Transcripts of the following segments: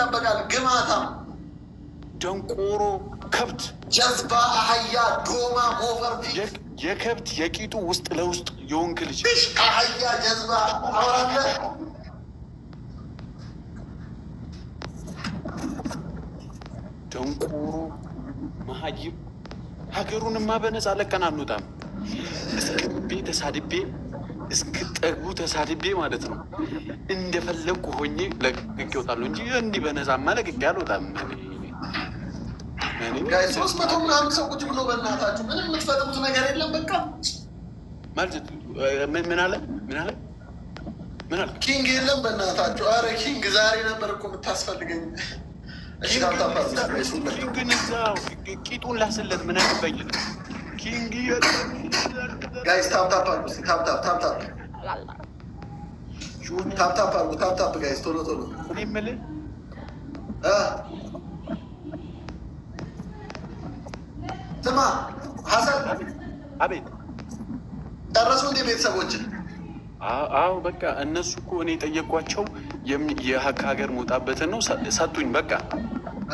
ይጠበቃል? ግማታም። ደንቆሮ ከብት። ጀዝባ፣ አህያ፣ ዶማ፣ ሞፈር ፊት። የከብት የቂጡ ውስጥ ለውስጥ የወንክ ልጅ። አህያ፣ ጀዝባ አወራለህ። ደንቆሮ መሀይም። ሀገሩንማ በነፃ ለቀን አንወጣም። እስክቤ ተሳድቤ እስክጠግቡ ተሳድቤ ማለት ነው። እንደፈለግኩ ሆኜ ለቅቄ እወጣለሁ እንጂ እንዲህ በነፃማ ለቅቄ አልወጣም። 300 ምናምን ሰው ቁጭ ብሎ በእናታችሁ ምንም የምትፈጥሩት ነገር የለም። በቃ። ማለት ምን አለ? ምን አለ? ምን አለ? King የለም በእናታችሁ። አረ king ዛሬ ነበር እኮ የምታስፈልገኝ። ኪንግን እዛው ቂጡን ላስለት፣ ምን አገባኝ? King። Guys, tap tap አድርጉ። Tap tap, tap tap, tap tap አድርጉ። Tap tap guys፣ ቶሎ ቶሎ። እኔ የምልህ ስማ ሀሰን። አቤት። ጨረሱ እንዴ ቤተሰቦችን? አዎ፣ በቃ እነሱ እኮ እኔ የጠየኳቸው ከሀገር መውጣበትን ነው፣ ሰጡኝ። በቃ።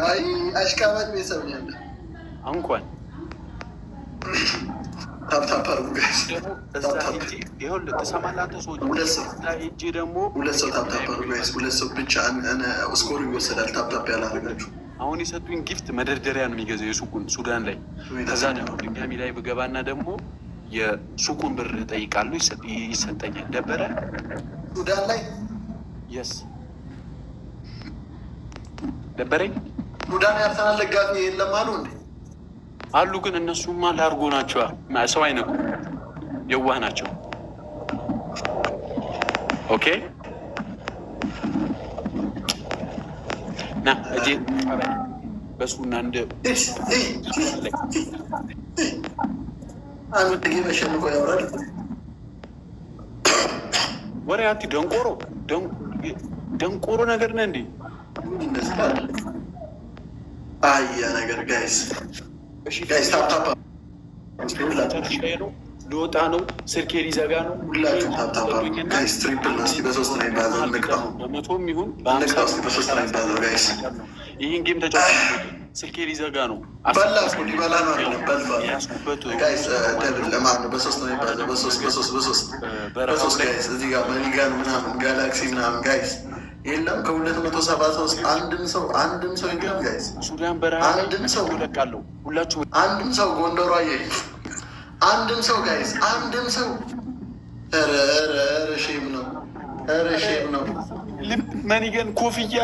አይ አሽቃባጭ ቤተሰብ ነው ያለ። እንኳን Tap tap አድርጉ guys። እዛ ሄጄ ይኸውልህ፣ ትሰማለህ አንተ ሰዎች፣ ሁለት ሰው። እዛ ሄጄ ደግሞ ሁለት ሰው tap tap አድርጉ guys። ሁለት ሰው ብቻ score ይወሰዳል። Tap tap ያላደረጋችሁ። አሁን የሰጡኝ gift መደርደሪያ ነው የሚገዛው የሱቁን ሱዳን ላይ። ከዛ ደግሞ ድጋሚ ላይ ብገባና ደግሞ የሱቁን ብር እጠይቃለሁ፣ ይሰጠኛል። ደበረ። ሱዳን ላይ? Yes፣ ደበረኝ። ሱዳን የአርሰናል ደጋፊ የለም አሉ እንዴ? አሉ፣ ግን እነሱማ ላርጎ ናቸው፣ ሰው አይነኩም፣ የዋህ ናቸው። Okay፣ ና እጄ በሱና እንደ አንድ game አሸንፎ ያወራል። ወሬ አቲ ደንቆሮ ደንቆሮ ነገር ነህ እንዴ? ምን ይመስላል? አያ ነገር guys, guys, tap tap። ነው፣ ልወጣ ነው፣ ስልኬ ሊዘጋ ነው። ሁላችሁም tap tap guys። Triple ነው። እስኪ በሶስት ነው የሚባዛው። እንቅጣው። በ100ም ይሁን። እንቅጣው። እስኪ በሶስት ነው የሚባዛው guys። ይህን game ተጫውተን ስልኬ ሊዘጋ ነው። በላ እኮ፣ ሊበላ ነው አይደለም፣ በልቷል። Guys, double ለማን ነው? በሶስት ነው የሚባዛው። በሶስት፣ በሶስት፣ በሶስት፣ በሶስት guys። እዚህ ጋር money gun ምናምን ጋላክሲ ምናምን guys የለም። ከ273 አንድም ሰው፣ አንድም ሰው የለም guys። ሱዳን በረሃ። አንድም ሰው። እለቃለሁ ሁላችሁ። አንድም ሰው፣ ጎንደሯ አንድም ሰው guys፣ አንድም ሰው። ኧረ ኧረ ኧረ shame ነው። ኧረ shame ነው። Money gun፣ ኮፍያ፣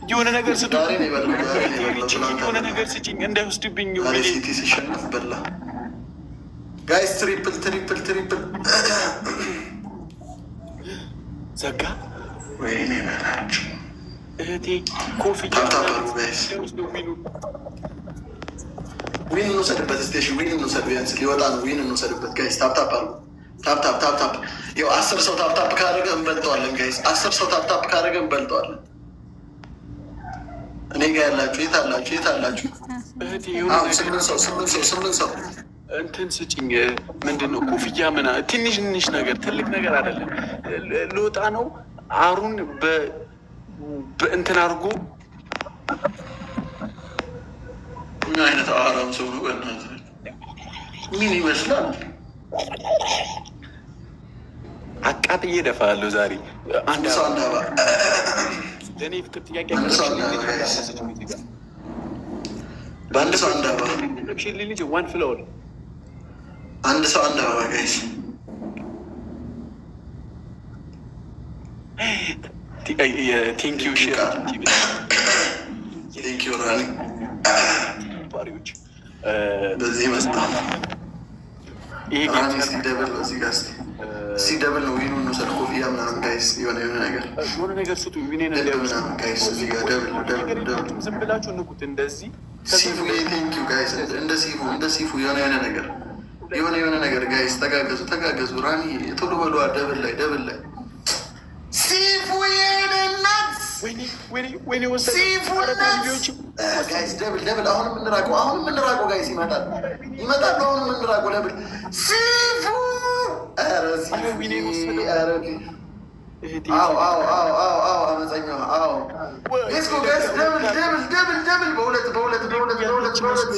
የሆነ ነገር ስጡ። ዛሬ ነው የበላው። ዛሬ ነው የበላው። የሆነ ነገር ስጭኝ እንዳይወስድብኝ። ዛሬ ሲቲ ሲሸነፍ በላ። Guys, triple, triple, triple። ዘጋ። ወይኔ በላቸው። እህቴ ኮፍያ። Tap tap አድርጉ guys። Win እንውሰድበት። እስኪ እሺ win እንውሰድ። ቢያንስ ሊወጣ ነው። Win እንውሰድበት guys። Tap tap አድርጉ። Tap tap, tap tap። ይኸው 10 ሰው tap tap ካደረገ እንበልጠዋለን guys። 10 ሰው tap tap ካደረገ እንበልጠዋለን። እኔ ጋ ያላችሁ የት አላችሁ? የት አላችሁ? እህቴ። አሁን ስምንት ሰው፣ ስምንት ሰው፣ ስምንት ሰው። እንትን ስጭኝ። ምንድን ነው፣ ኮፍያ ምና ትንሽ ትንሽ ነገር፣ ትልቅ ነገር አይደለም። ልወጣ ነው። አሩን በእንትን አድርጎ። ምን አይነት አራም ሰው ነው? በእናትህ ምን ይመስላል? አቃጥዬ ደፋለሁ ዛሬ። አንድ ሰው አንድ አበባ። ለእኔ ፍቅር ጥያቄ። አንድ ሰው አንድ አበባ guys። በአንድ ሰው አንድ አበባ። ልጅ one flower። አንድ ሰው አንድ አበባ guys። Thank you. Thank you ራኒ። ባሪዎች። በዚህ መጣ። ይሄ ራኒ እስኪ double ነው እዚህ ጋር፣ እስኪ እስኪ double ነው። Win ኡ እንውሰድ። ኮፍያ ምናምን guys፣ የሆነ የሆነ ነገር። የሆነ ነገር ስጡ። Win ኤን double ምናምን guys፣ እዚህ ጋር double ነው፣ double፣ double። ዝም ብላችሁ ንኩት እንደዚህ። ሲፉ thank you guys። እንደ ሲፉ፣ እንደ ሲፉ የሆነ የሆነ ነገር፣ የሆነ የሆነ ነገር guys። ተጋገዙ፣ ተጋገዙ። ራኒ ቶሎ በሉ። Double ላይ፣ double ላይ ሲፉ የኔ እናት። ወይኔ ወይኔ ወይኔ ወሰደ። ሲፉ guys፣ double፣ double። አሁንም እንራቀው፣ አሁንም እንራቀው guys። ይመጣል፣ ይመጣል። አሁንም እንራቀው። Double ሲፉ። ኧረ ሲፉ፣ ኧረ አዎ አዎ አዎ አዎ አዎ አመፀኛዋ አዎ። Let's go. በሁለት፣ በሁለት፣ በሁለት፣ በሁለት፣ በሁለት።